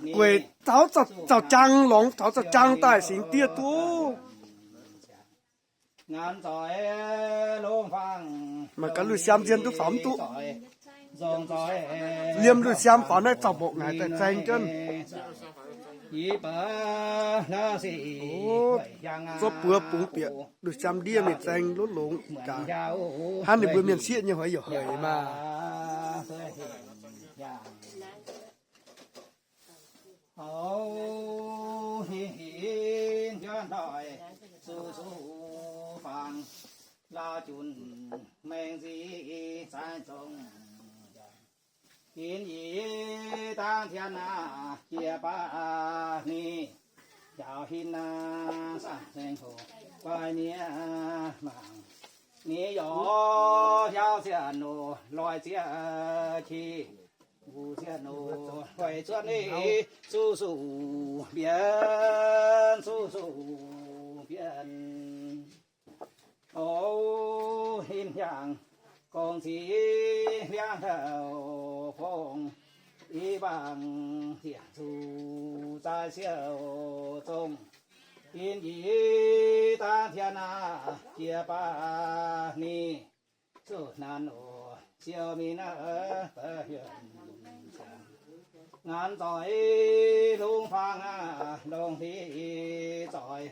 Weic taux zaux jaang longx, taux zaux jaang daaih singx diev duqv. Mangc gaax lui siaam nzien duqv faaux mv duqv. Liemh lui siaam faaux naaiv zaux mborqc ngaaic daaih zaeng jienv. Zuov buoz bungx bieqc lui siaam ndiev mingh zaeng lotv longx gaax. Hnangv ninh mbuo mienh sieqv nyei hoiz yaac haic maah. Ov, hinv hinv njuov hnoi, zuqc zuqc fangx, lauh junc mengh nziv zaaiv zongh. Hinv yie dangv tien aac, jiex baac ninh, jaux hinv aac, saangv zengx hoc guai miev mangc. Ninh yaac hiauv ziec noc loic zieqv qiex, wuc zieqc noc weic zuotv ninh zuqc zuqc mbienv, zuqc zuqc mbienv. O, hinv hiaangx gong ziqv hliangv taux fongc, i bangc ziec zuqc zaaix siou zongh. Hinv yie dangv tien aac, jiex baac ninh, zuqc naanc oc siou mingh naaiv deix hienh ziangx. Ngaanc zoih lungh fangx aac, longc hli zoih,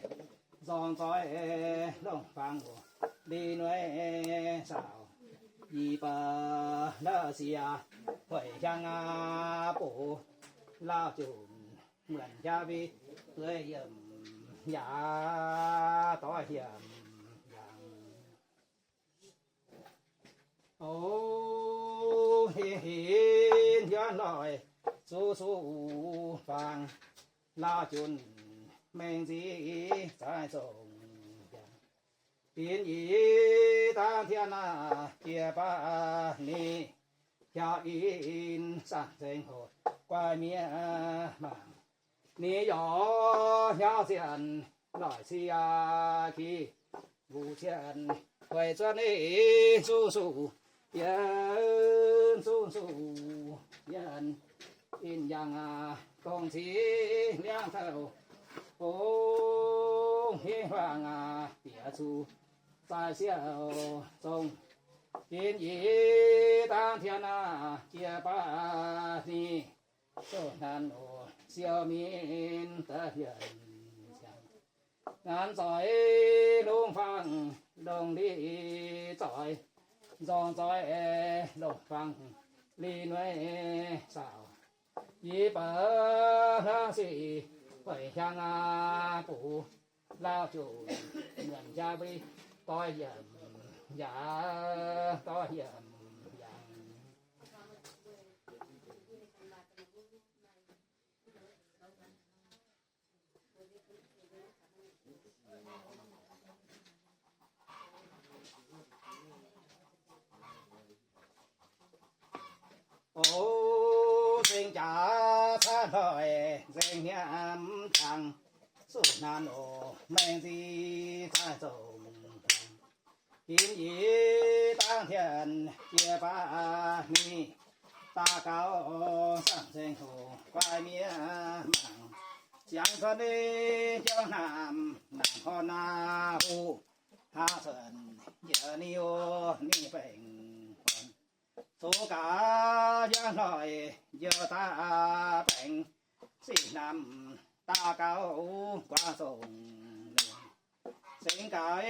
nzorng zoih longh fangx oc, li nueiv saauc. Yie baac naaiv siex hoic hiaangx aqv, baac lauh junc muonc jaav mbiv dueiv yiemc yaac dorh hiemc yangh. O, hinv hinv njuov hnoi, zuqc zuqc fangx, lauh junc mengh nziv zaaiv zongh yangh. Hinv yie dangv tien aac, jiex baac ninh, hiauv in saangv zengx hoc guai miev mangc. Ninh yaac hiauv zienc loic cie qiex, wuc zienc weic zuotv ninh zuqc zuqc mbienv, zuqc zuqc mbienv. Inh yangh aac, gong ziqv hliangv taux fongc, hinv hiaangx aac, bieqc zuqc zaaix siou zongh. Hinv yie dangv tien aac, jiex baac ninh, zuqc naanc oc siou mingh daaih hienh ziangx. Ngaanc zoih lungh fangx longc li zoih, nzorng zoih longc fangx li nueiv saauc. Yie baac hnangv sic weic hiaangx aqv, baac lauh junc muonc jaav mbiv doix yiemc yaac doix yiemc yangh. O, seng jaax caaiv hnoi nzengc hnyamv qangx, zuqc naanc oc mengh nziv zaaiv zongh. Hinv yie dangv tien jiex baac mingh, daux gaux saangv nzengc hoc guai miev mangc. Ziangx cuotv ninh jauv hnamv, naanc horn aqv huv, haa cuotv njiec ninh o ninh baengc horn. Zuqc gaax yangh hnoi njoux daaih baengc, sic hnamv daux gaux guangc zongh. Seng gaax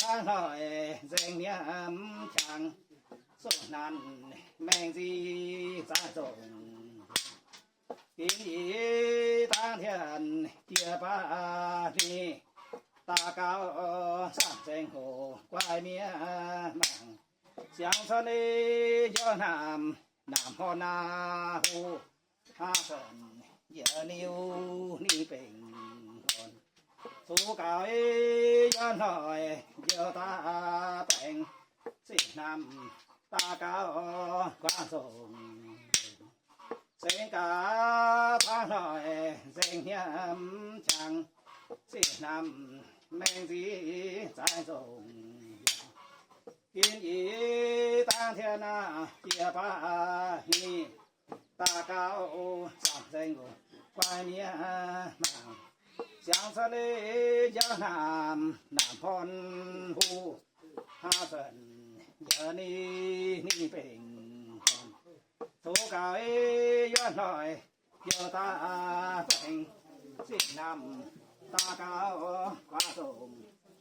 caaiv hnoi nzengc hnyamv qangx, zuqc naanc mengh nziv zaaiv zongh. Ginv yie dangv tien jiex baac ninh, daux gaux saangv nzengc hoc guai miev mangc. Ziangx cuotv ninh njoux hnamv, naamh horn aqv huv, haa cuotv njiec ninh o ninh baengc horn. Zuqc gaax yangh hnoi njoux daaih baengc, sic hnamv daux gaux guangc zongh. Seng gaax caaiv hnoi nzengc hnyamv qangx, sic hnamv mengh nziv zaaiv zongh. Ginv yie dangv tien aqv jiex baac ninh, daux gaux, zaangc nzengc guai nie mangc, ziangx cuotv leiz njouv naamh, naamh horn huv, haa zuonc njouv ni, ni bengc horn, zoux gaux ei yuov hnoi, youh daaih baengx zinh naamh, daux gaux guaav zongh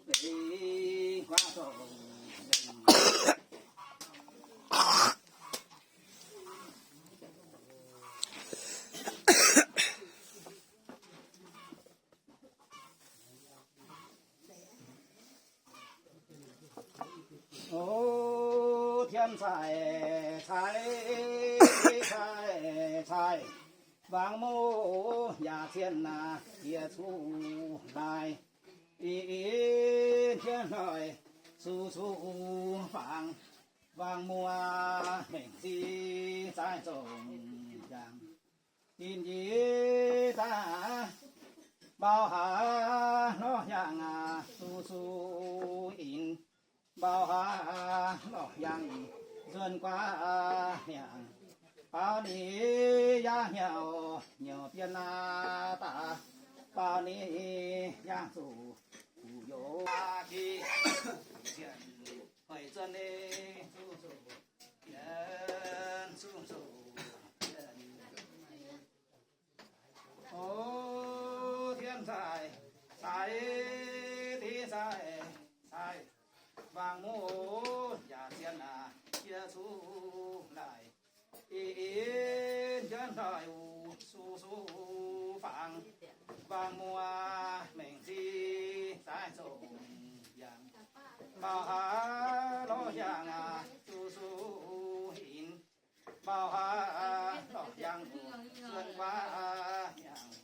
leiz, guaav zongh leiz. O, tien caic caic, caic caic, wangc muv yaac cien naaic yie cuqv naaic, i, i, tien hnoi, suqv suqv fangx, wangc muv mengh ziv zaaix zongh yangh. Inh njiec daaih mbau haaix lorz hiaangx aqv, suqv suqv inx, mbau haaix lorz hiaangx nzuonx guaav hnyangx, baaux ninh yaac hnyouv, hnyouv bienh naaiv daaih, baaux ninh yaac zuqc guv youz. Hoic zuonx ninh zuqc zuqc bienh, zuqc zuqc bienh. O, tien caic caic, tien caic caic, wangc muv yaac cien naaic yie cuqv naaic, i, i, tien hnoi wuov suqv suqv fangx, wangc muv mengh ziv zaaix zongh yangh, mbau haaix lorz hiaangx aqv, suqv suqv inx, mbau haaix lorz hiaangx nzuonx guaav hnyangx,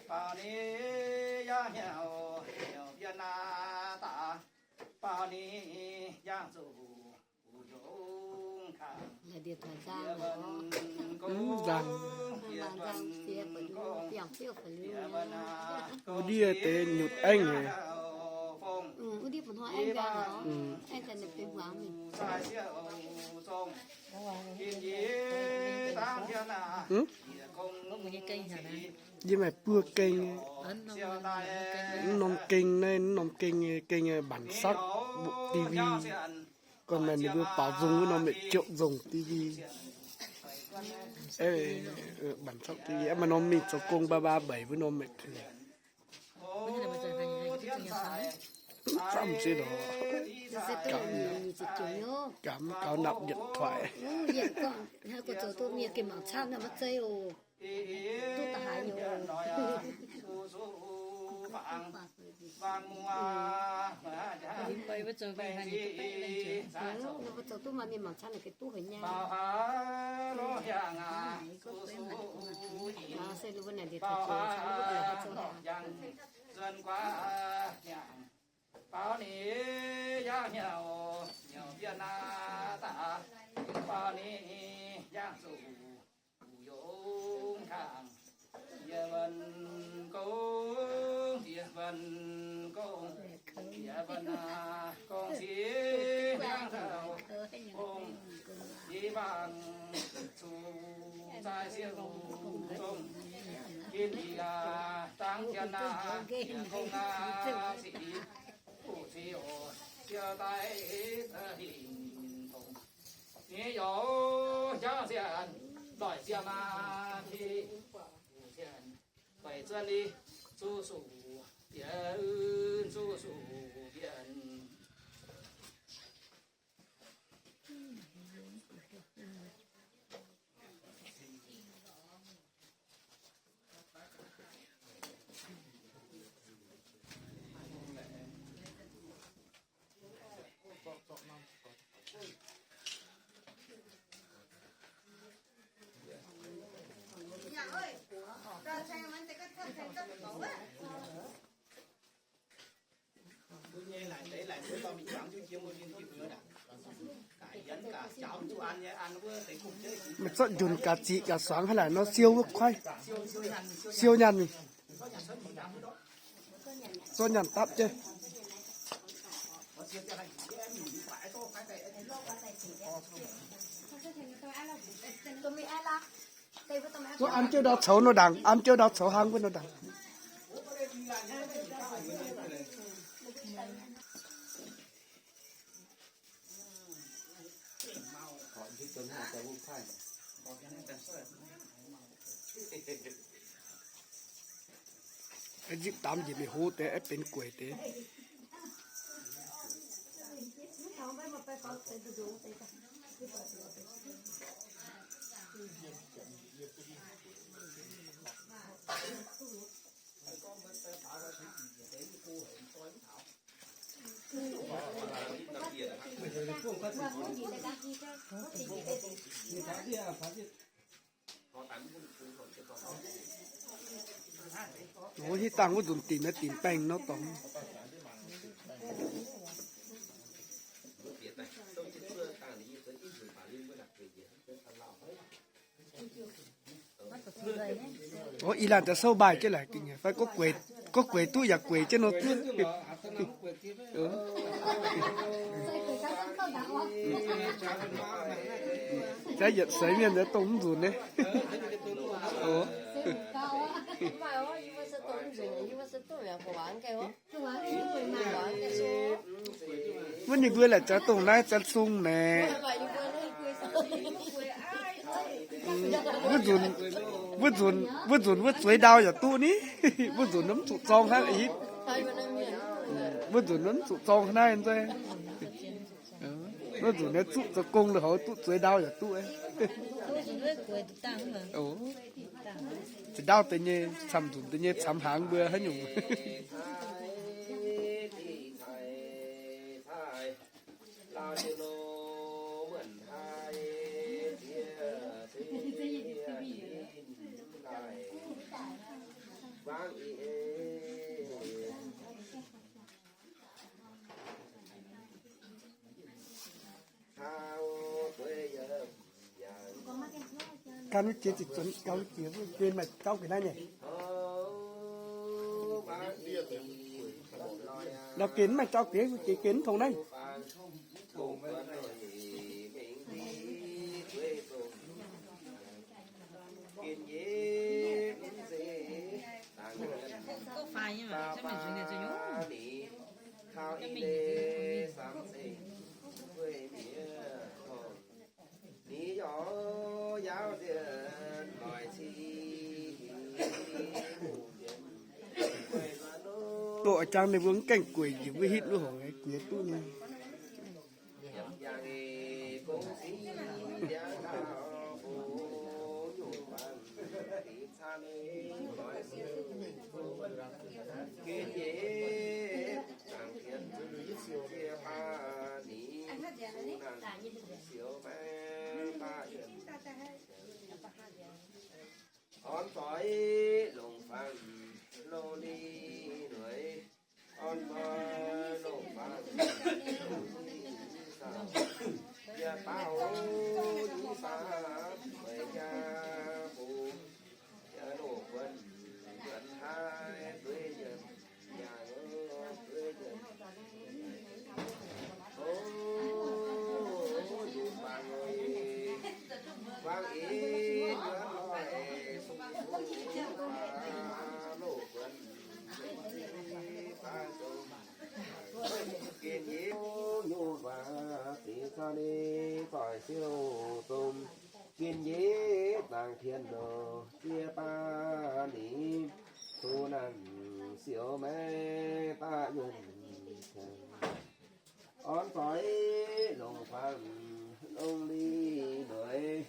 baaux ninh yaac hnyouv, hnyouv bienh naaiv daaih, baaux ninh yaac zuqc guv youz kangx. Mv nzangc. Wuov ndiev deix nyutc aengv nyei. Hm? Yie maaih buo gengh. Mv norm gengh naaiv, mv norm gengh, gengh mbanc sakv mbuo D V. Gorngv maaih ninh mbuo baaux nzung wuov norm mienh jopv nzung D V. Mbanc sakv D V, maaih norm mingh zoux gong baa baa mbeix wuov norm mienh. Mv camv ziex lorqc. Gamh gaux napc điện thoại. Duqv daaih haaix nyungc. Mbuo zoux duqv maaih mienh mangc camv naaic gengh duqv haic nyei. Se lu mbuo naaic ndiev tuix jiex camv mbuo naaic zoux haic. Baaux ninh yaac hnyouv, hnyouv bienh naaiv daaih, baaux ninh yaac zuqc guv youz kangx. Yie wuonv gong, yie wuonv gong, yie wuonv gong cingx hnyangx zoux gong, yie mangc zuqc zaaix siou zong, ginv yie dangv jienv naaiv yie gong naaiv ziqc, buv ziqc oc, ziouc daaih za'hingh dongh nyei youz jangv zienx loic ziepc maa ti, zienx weic zuonx ni zuqc suqc bienh, zuqc suqc bienh. Meih zorqv njunh gaax ziqc gaax suangx haaix laaic nor siou wuov kuaaiv. Siou nyaanh mingh. Zorqv nyaanh dapv jienv. Wuov an jiouv ndau coux nor ndaangc, an jiouv ndau coux hnangv wuov nor ndaangc. Nzipc daaih njiec mingh hlo deix, aeqv, benx gueic deix. Ov, hitv dangh wuov nzunc dinc naaiv dinc baengh nor dorngx. Ov, ih laanh daaih souv mbaih jienv laaix gengh fai gorngv gueic duqv yaac gueic jienv nor duqv. Jaaix yietc seix mienh nziex dongh mv nzunc nyei. Ov. Wuov ninh mbuo laaic jaaix dongh naaiv jaaix sung naaic. Wuov nzunc, wuov nzunc, wuov nzunc wuov zueiz ndau yaac duqv ni. Wuov nzunc mv zuqc zorng hnangv. Wuov nzunc mv zuqc zorng hnangv naaiv. Wuov nzunc naaiv zuqv zoux gong lui-houx duqv zueiz ndau yaac duqv. Zueiz ndau deix nyei camv nzunc deix nyei camv hnaangx mbuo haaix nyungc. Gan wuov jiex ziqc zuonx, gan wuov jiex wuov guen maaih jauv gec naaiv nyei. Nor gec mv maaih jauv gec, wuov jiex gec mv tongx naaiv. Doqc jangx ninh mbuo mv gaengh gueic njiec mbuo hitv luv hoc guiex duqv nyei. Orn zoih longc fangx longh lic noic, orn zoih longc fangx longh lic saauc, yie baav nyei saauc, weic jaa bung, yie loz buonc buonc haih dueiv yienh, yaac dueiv yienh. O, yungz bangc, wangc in yuonx loic, sung sung baac loz buonc. Gin yie nyungc waac dingc caux ninh doic siou domh. Gin yie dangx pien loz jiex baac ninh, zuqc naanc siou maengx daaih yuonh. Orn zoih longc fangx longh lic noic,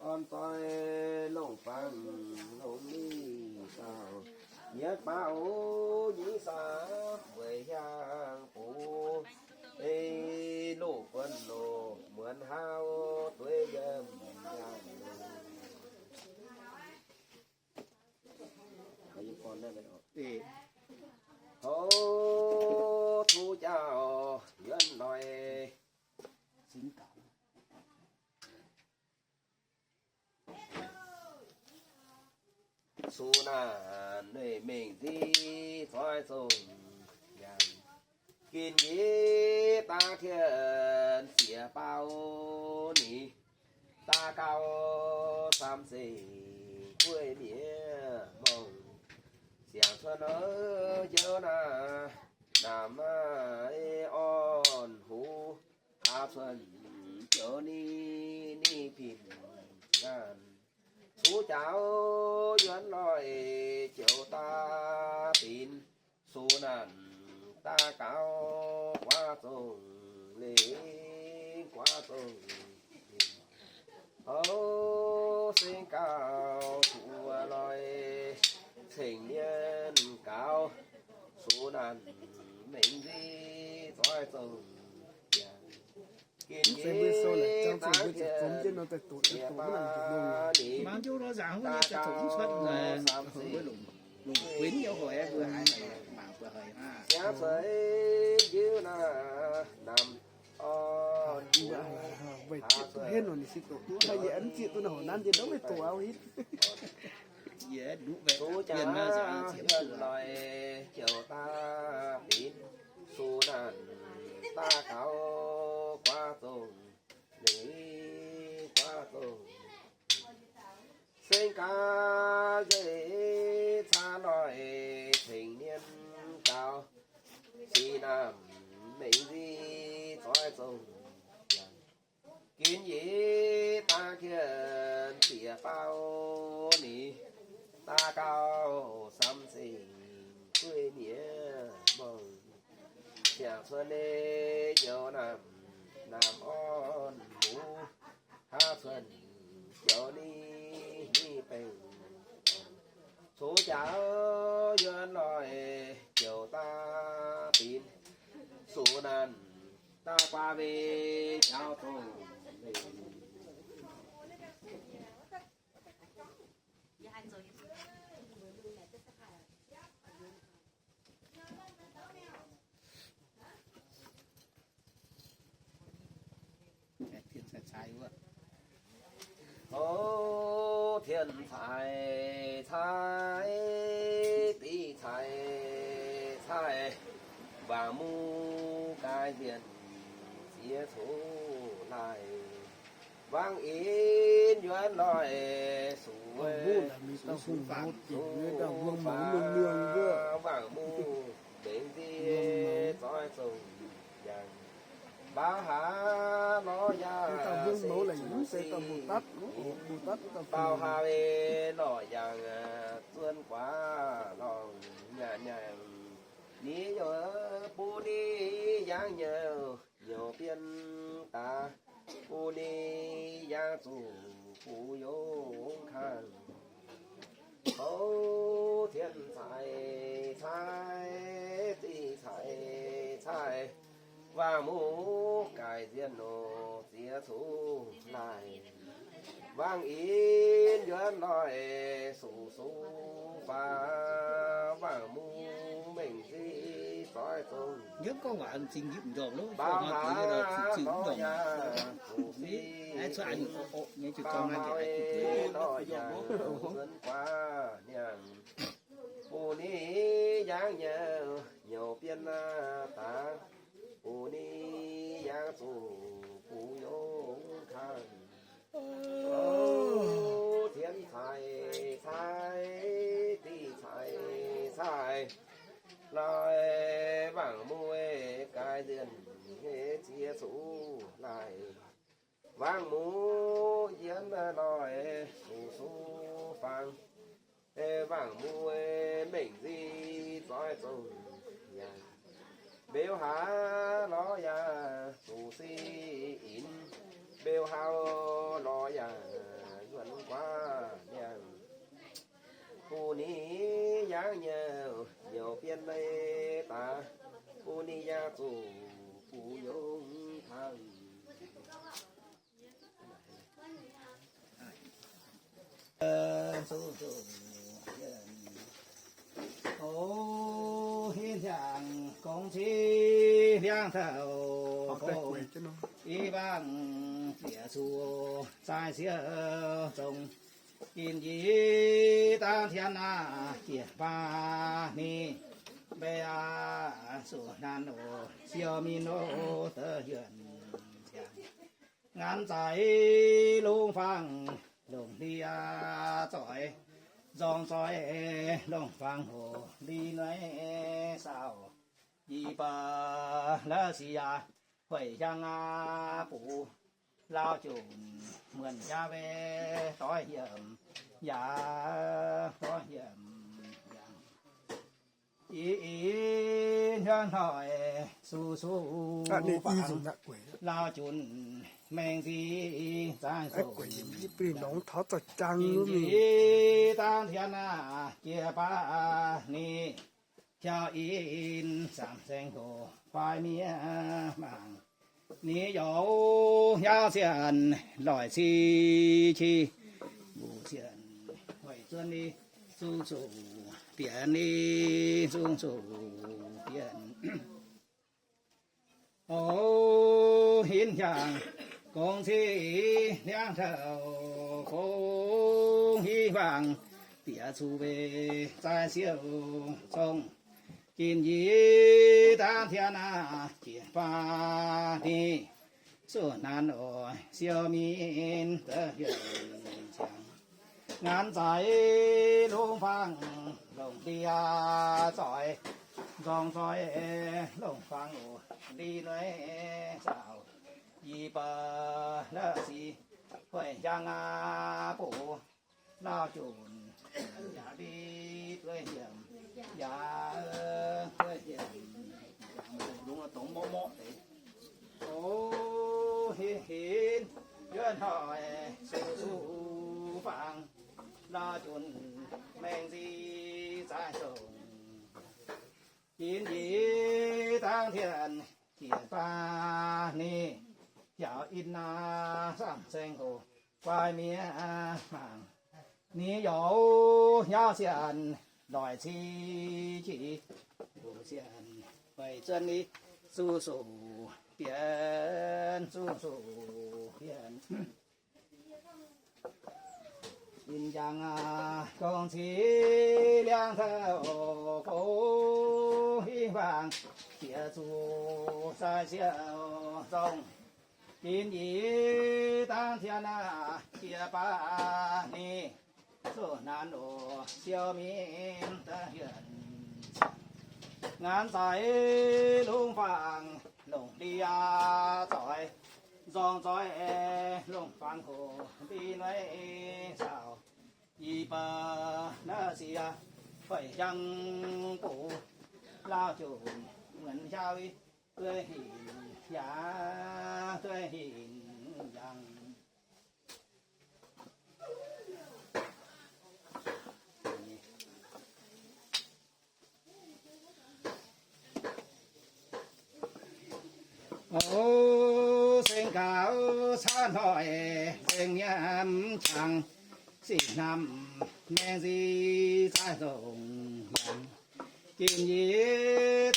orn zoih longc fangx longh lic saauc, yietc baav oc nyei saauc, weic hiaangx bung, ei loz buonc loz muonz haauv dueiv yiem yangh. Tov zuqc jauv yuonx noic. Zuqc naanc nueic mengh nziv zoih zongh nyanc. Gin yie dangx tien siex baav ni, daav gauh samx zeiv gueiv miev morngh. Siangx cuotv njoux naaiv, namx orn huv, haav cuotv joux ni, ni pin ngaanh. Cuv jaux yuonx loic joux daav binx, suv naanc daav gaux guaav zongh lingc, guaav zongh lingc. Houv seng gaux zuqc loic ceng mienh gaux, suv naanc mengh nziv zoih zongh yangh. Gin yie daav tien ziex baav ninh daav gaux samv zingh, siangx cuotv njiec naaiv namx orn, haav cuotv duqv jaax yuonx loic joux daav binx, suv naanc daav gaux guaav zongh lingc, guaav zongh. Seng gaax nzeic caa loic ceng mienh gaux, sic naamh mengh nziv zoih zongh yangh. Gin yie daav tien ziex baav ninh daav gaux samv zingh gueiv miev morngh. Siangx cuotv njoux naamh, namx orn huv, haav cuotv joux ni, ni baengh. Cux jaux yuonx loic joux daav binx, suv naanc daav guaav mbenc jaux zongh. Houv tien cai cai, div cai cai, waangc muv gaaix nzienh ziex coqv laaih. Wangv in yuonx loic suc suc fangx, waangc muv mbenc nziv zoih zongh yangh. Mbauh haax lorz yangh se zuqc sin, mbauh haax lorz yangh zuonx guaax lorngh nyanc nyanc. Ninh yaac bun ninh yangh nyouc, nyouc bien daaih, bun ninh yangh zuqc bun yungz kangh. Houv tien cai cai, div cai cai, waangc muv gaaix nzienh nongc ziex coqv laaih. Wangv in yuonx loic suc suv fangx, waangc muv mbenc nziv zoih zongh. Mbauh haax lorz yangh zuqc sin, mbauh haax lorz yangh zuonx guaax nyanc. Bun ninh yangh nyouc, nyouc bien daaih, bun ninh yangh zuqc bun yungz kangh. Tien cai cai, div cai cai, laaih waangc muv gaaix nzienh ziex coqv laaih. Waangc muv yienx loic suc suv fangx, waangc muv mbenc nziv zoih zongh yangh. Mbauh haax lorz yangh zuqc sin inx, mbauh haax lorz yangh zuonx guaax nyanc. Bun ninh yangh nyouc, nyouc bien daaih, bun ninh yangh zuqc bun yungz kangh. O, hinh hiaangx gong cin hliangx taux gong, i bangc ziex cuqv zaih siou zong, gin yie daav tien aac jiex baac mingh mbei aac, suqv naanc oc, siou mingh oc, deix yuonc ziangx. Nganc zaaix lungh fangx longc hliav zoih, nzorng zoih longc fangx hoc li nuei saauh. Yie baac la'sic yaac hueic hiaang aqv, bux lauh junc muonc jaa wei doix hiemx yaac doix hiemx yangh. Ih ih hnyouv hnoi suv suv fangx, lauh junc maengx nzic zaangc zoqc. Dangh tien aac, jiex baac ni, jauv in samh saeng hoc guai miev mangc. Ni youz hnyouv sienx loic ci qi, mbuo sienx weic zuonv ni, zungv zuqc bienx ni, zungv zuqc bienx. O, hinv hiaangx gongx ciqv liangv taux gong, hinv hiaangx bieqc zuqc weic zaaih siou zong. Gin yie dangv tien aac, jiex baac ni, zuqc naanc oc siou min deix hienx ziangx. Ngaanc zaaix lungh fangx longc ndie zoih, nzorng zoih longc fangx oc, li nuei saauh. Yie baac la'sic hueic hiaang aqv, bux lauh junc yaac li dueiv hiemx, yaac dueiv hiemx, lungh dongx morqv morqv deix. O, hinv hinv yuoqv hnoi suv suv fangx, lauh junc maengx nzic zaangc zoqc. Gin yie dangv tien jiex baac ni, jauv in aac samh saeng hoc guai miev mangc. Ni youz hnyouv sienx loic ci qi, mbuo sienx weic zuonv ni, zungv zuqc bienx, zungv zuqc bienx. Ih hiaangx aac, gongx ciqv liangv taux gong, hinv hiaangx bieqc zuqc zaaih siou zong. Gin yie dangv tien aac, jiex baac ni, zuqc naanc oc siou min deix hienx ziangx. Ngaanc zaaix lungh fangx longc ndie zoih, nzorng zoih longc fangx hoc li nuei saauh. Yie baac la'sic yaac hueic hiaang, bux lauh junc muonc jaa wei dueiv hinc yaac dueiv hinc yangh. O, seng gaux caav hnoi nzengc nyiemv qangx, sic hnamv maengx nzic zaaiv nzongc yangh. Gin yie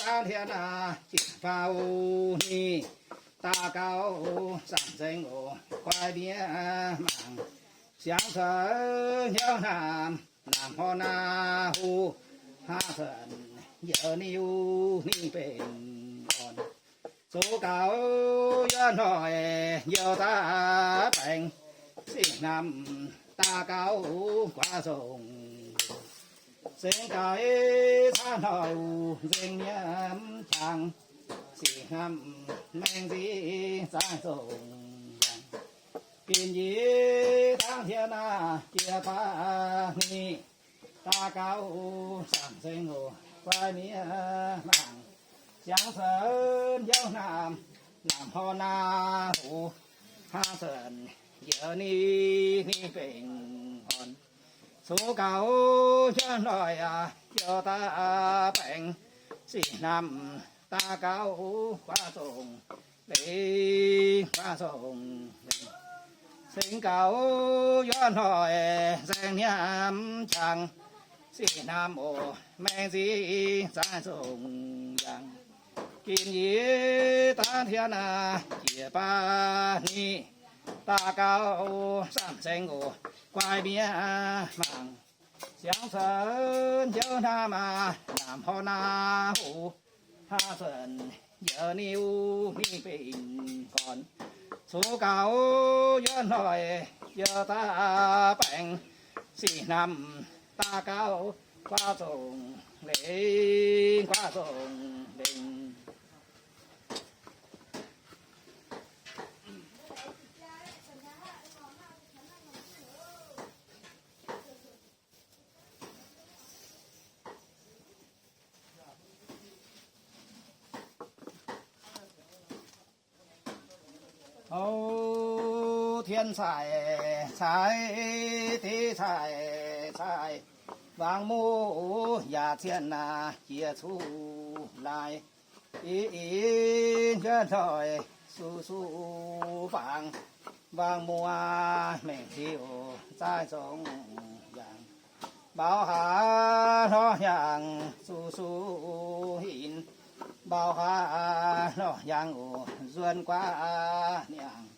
dangv hlen aac, jiex faaux ni, daux gaux samh nzengc oc, guai miev mangc. Siangx cuotv hnyouv hnamv, naamh horngh naaiv huv, hnangv cuotv youz niu ninh benx orn. Zoux gaux yuoqv hnoi youz daaih baengx, sic hnamv daux gaux guaav zongc. Seng gaux caav hnoi wuc nzengc nyiemv qangx, sic hnamv maengx nzic zaaiv zongc yangh. Gin yie dangv hlen aac, jiex baac ni, daux gaux samh nzengc oc, guai miev mangc. Siangx cuotv hnyouv hnamv, naamh horngh naaiv huv, hnangv cuotv youz niu ninh benx orn. Zoux gaux hnyouv hnoi aac, youz daaih baengx, sic hnamv daux gaux guaav zongc leiz, guaav zongc leiz. Seng gaux yuoqv hnoi nzaeng hnyamv qangx, sic hnamv oc maengx nzic zaaiv zongc yangh. Gin yie dangv hlen aac, jiex baac ni, daux gaux samh nzengc oc, guai miev mangc. Siangx cuotv hnyouv hnamv aac, naamh horngh naaiv huv, hnangv cuotv youz niu ninh benx orn. Zoux gaux yuoqv hnoi youz daaih baengx, sic hnamv daaih gauh guaav zongc lengc, guaav zongc lengc. O, tien caic caiv, deix caic caiv, wangc muoz yaac cien naaic jiex cuv laaih. Ih, ih, njuov ndoih suv suv fangx, wangc muoz mengh ziuc zaih zongc yangh. Mbaux haaix hlorh hnyangx suv suv hinc, mbaux haaix hlorh hnyangx oc nzuonx guaav niangx.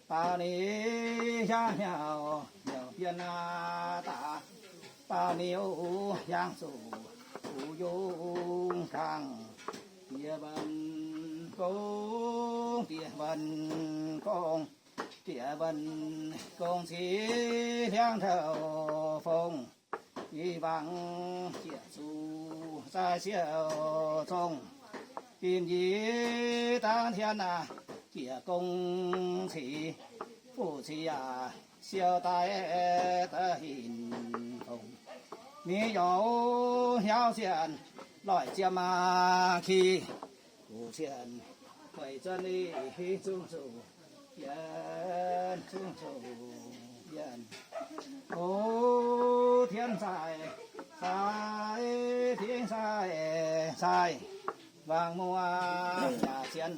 Baaux ninh hiaangx hnyouv nyouc bienh aav daaih, baaux ninh hiaangx zuqc fuqv yungz kangh. Bieqc mbenc gong, bieqc mbenc gong, bieqc mbenc gong cingx hliangv touv fong. Yie wangc jiex zuqc zaih siou zong. Gin yie dangv tien aac, jiex gong cic, fuqv cic yaac siou daaih da'hinc fongc. Mingh youz hnyouv cien, loic ziepc maa ki, fuqv cien, weic zuonx lih zungv zuqc mbienv, zungv zuqc mbienv. O, tien caic caiv, deix caic caiv, wangc muoz yaac cien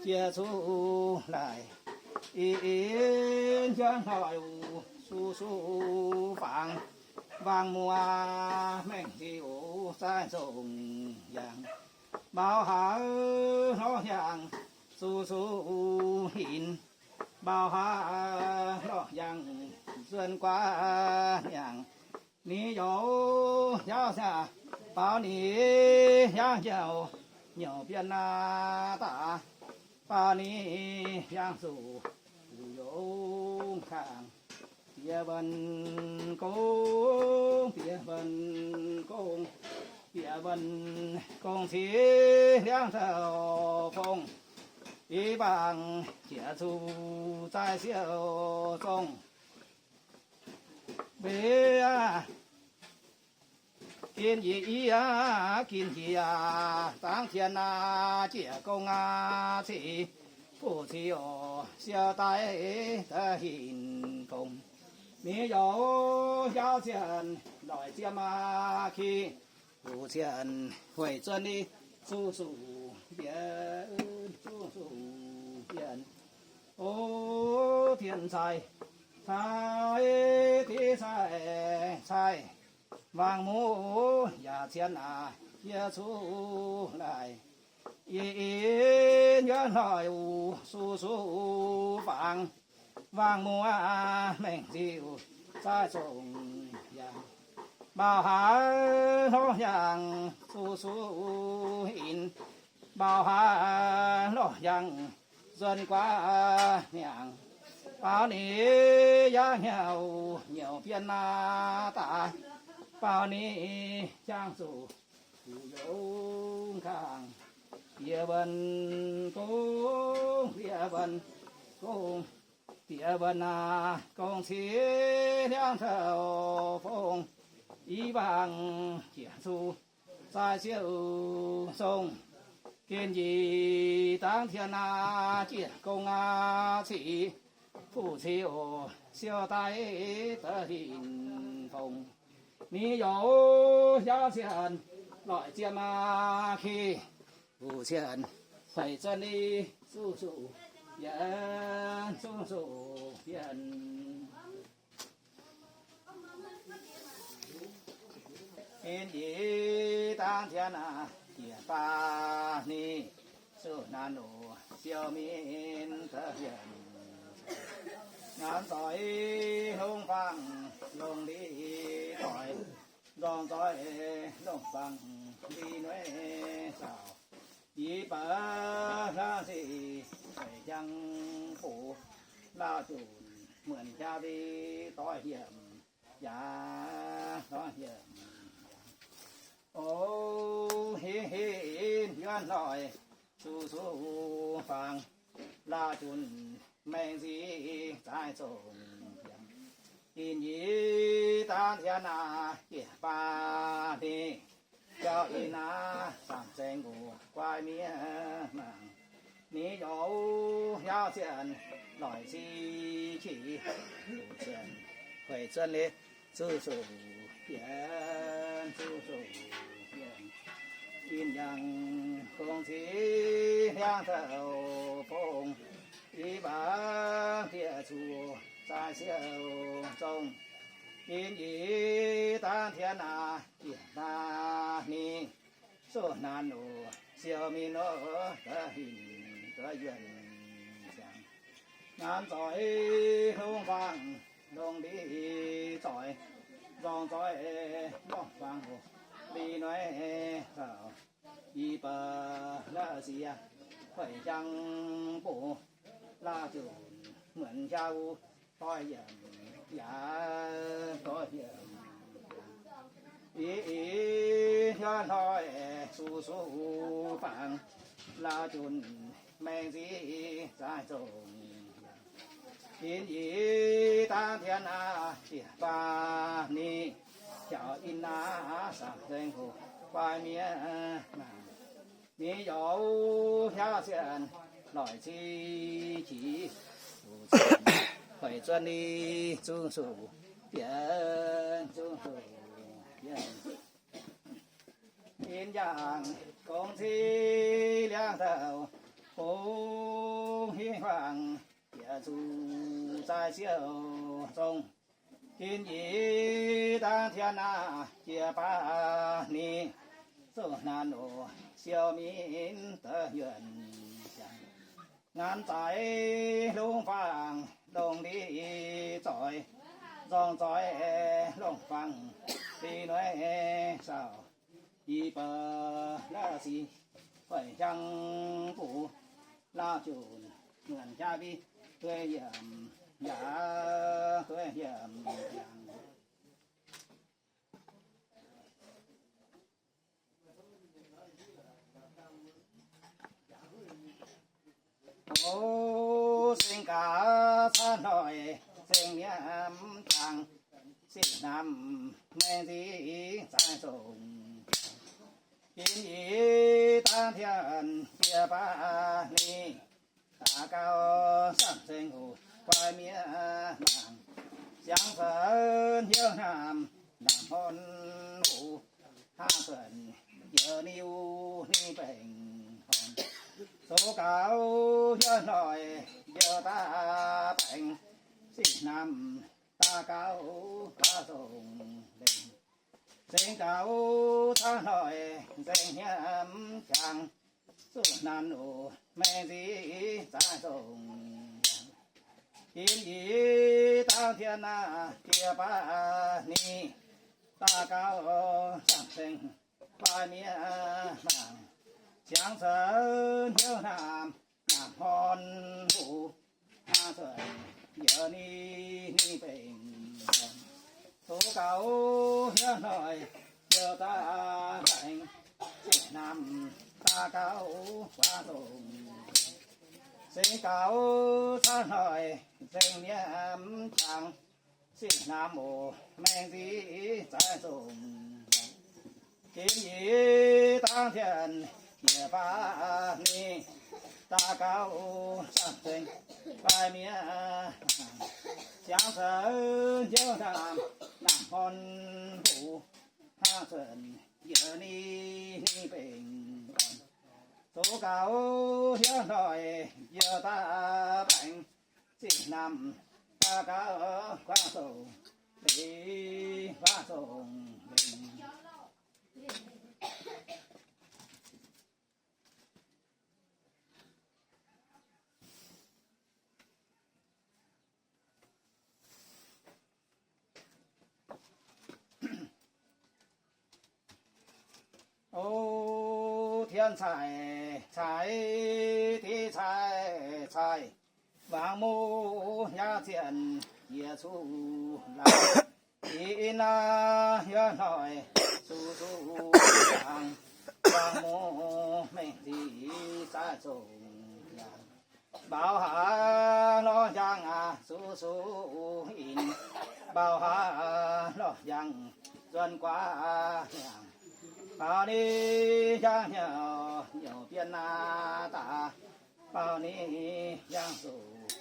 jiex cuv laaih. Ih, ih, njuov ndoih suv suv fangx, wangc muoz mengh ziuc zaih zongc yangh. Mbaux haaix hlorh hnyangx suv suv hinc, mbaux haaix hlorh hnyangx nzuonx guaav niangx. Ninh youz hnyouv cien, baaux ninh hiaangx nyouc, nyouc bienh aav daaih, baaux ninh hiaangx zuqc fuqv yungz kangh. Bieqc mbenc gong, bieqc mbenc gong, bieqc mbenc gong cingx hliangv touv fong. Yie wangc jiex zuqc zaih siou zong. Mbe aac, gin yie, yie aac, gin yie aac, dangv tien aac, jiex gong aac cic, fuqv cic oc, siou daaih da'hinc fongc. Mingh youz hnyouv cien, loic ziepc maa ki, fuqv cien, weic zuonx lih zungv zuqc mbienv, zungv zuqc mbienv. O, tien caic caiv, deix caic caiv, wangc muoz yaac cien aac, yie cuv laaih. Ih, ih, nyuoz hnoi wuov suv suv fangx, wangc muoz mengh ziuc zaih zongh yangh. Mbauh haaix hlorh hnyangx suv suv hinc, mbauh haaix hlorh hnyangx nzuonx guaav hnyangx. Baaux ninh yaac hnyouv nyouc bienh aav daaih, baaux ninh hiaangx zuqc fuqv yungz kangh. Bieqc mbenc gong, bieqc mbenc gong, bieqc mbenc aac, gong ciex hliangv touv fongc, yie wangc jiex zuqc zaih siou zongh. Gin yie dangv tien aac, jiex gong aac cic, fuqv cic oc, siou daaih da'hinc fongc. Ninh youz hnyouv cien, loic ziepc maa ki, fuqv cien, weic zuonx ninh zuqc zuqc bienh, zuqc zuqc bienh. Gin yie dangv tien aac, jiex baac ninh zuqc naanc oc, siou min da'hinc. Naanc zoih longc fangx longc li doic, nzorng zoih longc fangx li nueiv zaux. Yie baac hlaax sic weic hnyangx-foc, lauh junc muonc jaa li doix hiemh. yaac gorngv hiev. O hingv hingv yuonv hnoi zuqc zuqc fangx, la'junc maengx nziex zaaix zongc. Inh yie dangv tien aac, jiex baac ninh biauv inh aac, samx zengx nqox guai miev mangc. Ninh youz hiauv zienh loic ziqv qiex, zuqc zienh hueic zuonv liuz, zuqc zuqc bienx, zuqc zuqc bienx. Inh yangh gong ziv hliangv douc bung, i mbaang dieqc zuqc zaaix siou zong. Inh yie dangv tien aac, jiex baac ninh zuqc naanc oc, siou mingh nor ga'hinc ga'yuonh ziangx. Ngaanc zoix hlungv fangx longc liz zoix, nzorng zoix longc fangx oc, liz noic zaux. Yie baac la'sic hueic hiang bung, la'junc muonc hiauv doix yiemc yaac doix yiemc. Ih ih hiuv hnoi zuqc zuqc fangx, la'junc maengx nziex zaaix zongc. Inh yie dangv tien aac, jiex baac ninh biauv inh aac, samx zengx nqox guai miev mangc. Ninh youz hiauv zienh loic ziqv qiex, zuqc zienh hueic zuonv liuz, zungv zuqc bienx, zungv zuqc bienx. Inh yangh gong ziv hliangv douc bung, hingv fangx dieqc zuqc zaaix siou zong. Inh yie dangv tien aac, jiex baac ninh zuqc naanc oc, siou mingh da'yuonh ziangx. Ngaanc zoix hlungv fangx longc liz zoix, nzorng zoix longc fangx liz noic zaux. Yie baac la'sic hueic hiang bung, la'junc muonc hiauv mbiv dueiv yiemc yaac dueiv yiemc yangh. O seng gaax caaiv hnoi, seng nyiemv jangx, siqv hnamv maengx nziex zaaix zongc. Inh yie dangv tien jiex baac ninh daux gaux, samx zengx nqox guai miev mangc. Siangx cuotv hnyouv hnamv, naamh hmuonx huv, haav cuotv youz niu ninh baengc horngh. Zoux gaux hnyouv hnoi youz daaih baengx, siqv hnamv daux gaux guaav zongc lengc. Seng gaux caaiv hnoi nzengc hnyouv jangx, zuqc naanc oc maengx nziex zaaix zongc. Inh yie dangv tien aac, jiex baac ninh daux gaux, samx zengx guai miev mangc. Siangx cuotv hnyouv hnamv, naamh hmuonx huv, haav cuotv youz niu ninh baengc horngh. Zoux gaux hnyouv hnoi youz daaih baengx, siqv hnamv daux gaux guaav zongc. Seng gaux caaiv hnoi nzengc nyiemv jangx, siqv hnamv oc maengx nziex zaaix zongc. Inh yie dangv tien jiex baac ninh daux gaux, samx zengx guai miev mangc. Siangx cuotv hnyouv hnamv, naamh hmuonx huv, haav cuotv youz niu ninh baengc horngh. Zoux gaux hnyouv hnoi youz daaih baengx, siqv hnamv daux gaux guaav zongc lengc, guaav zongc lengc. O tien caic caic, div caic caic, wangc muv hiav zienh yie zuqc laaix. in aa, yie hnoi zuqc zuqc fangx, wangc muoz mengh zic zaaih zongc yangh. Mbaux haaix lorz hiaangx aac, zuqc zuqc inc. Mbaux haaix lorz hiaangx nzuonx guaax hnyangx. Mbaux ni hiaangx hnyouv, hnyouv bienh aa daaih. Mbaux ni hiaangx zuqc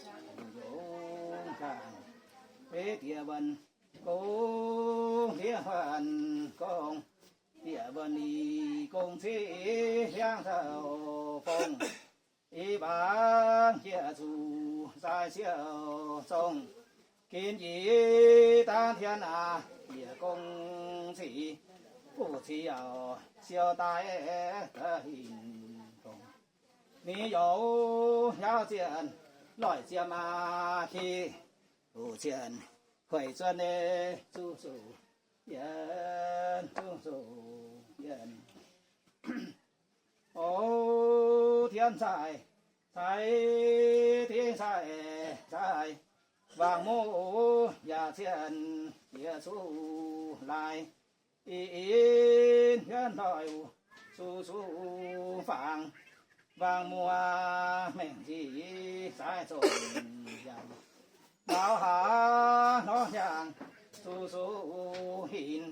yungz kangh. Beiv diex wuonh gong, diex wuonh gong, diex wuonh i gong civ hiaangx taux fongc. I bangc jiex zuqc zaaih siou zongh. Ginv yie dangv tien aac, yietc gong cic, buv cic yaac siou daaih da'hinc fongc. Ni youz hnyouv zienh loic ziemx aa ki, buv zienh hueic zuonx nyei zuqc zuqc bienh, zuqc zuqc bienh. O, tien caic caic, dingh caic caic, wangc muoz yaac zienh jiex zuqc laaix. I in hiuv ndoih zuqc zuqc fangx, wangc muoz mengh nzic zaaih zongh yangh. Mbaux haaix lorz hiaangx zuqc zuqc hinc,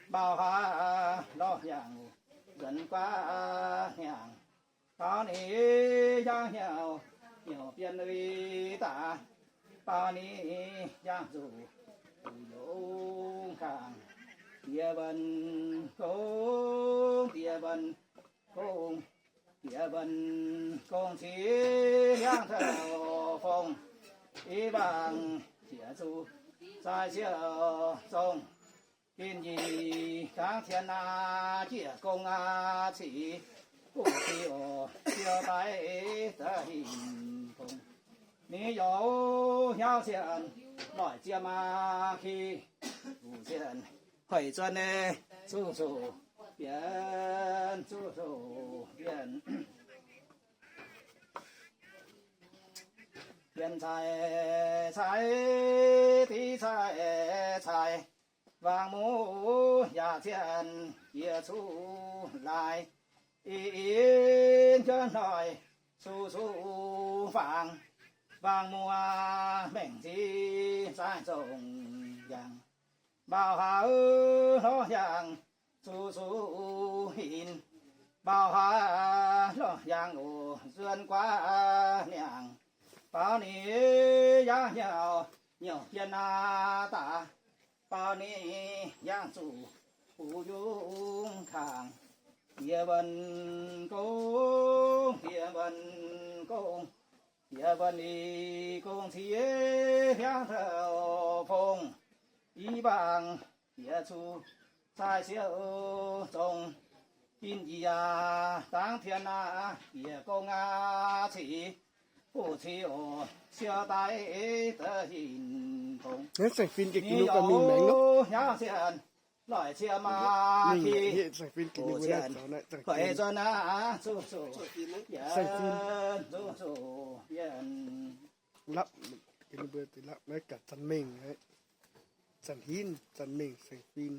mbaux haaix lorz hiaangx nzuonx guaax hnyangx. Mbaux ni hiaangx hnyouv, hnyouv bienh lui daaih. Mbaux ni hiaangx zuqc yungz kangh. Diex wuonh gong, diex wuonh gong, diex wuonh gong civ hiaangx taux fongc. I bangc jiex zuqc zaaih siou zongh. Ginv yie dangv tien aa, jiex gong aa cic, buv cic oc siou daaih da'hinc fongc. Ni youz hnyouv zienh loic ziemx aa ki, buv zienh hueic zuonx nyei zuqc zuqc bienh, zuqc zuqc bienh. Bienh caic caic, dingh caic caic, wangc muoz yaac zienh jiex zuqc laaix. I in hiuv ndoih zuqc zuqc fangx, wangc muoz mengh nzic zaaih zongh yangh. Mbaux haaix lorz hiaangx zuqc zuqc hinc, mbaux haaix lorz hiaangx oc nzuonx guaax hnyangx. Mbaux ni hiaangx hnyouv, hnyouv bienh aa daaih. Mbaux ni hiaangx zuqc buv yungz kangh. Diex wuonh gong, diex wuonh gong, diex wuonh i gong civ hiaangx taux fongc. I bangc jiex zuqc zaaih siou zongh. Ginv yie dangv tien aa, yietc gong aa cic, buv cic oc siou daaih da'hinc fongc. Ni youz hnyouv zienh loic ziemx aa ki, buv zienh hueic zuonx aa zuqc zuqc bienh, zuqc zuqc bienh. Lapv, mbuo lapv naaiv gaax zanc mengh, zanc hinv, zanc mengh saeng-fin.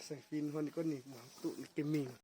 Saeng-fin hnangv ninh gorngv ninh muangx duqv ninh gengh mingh.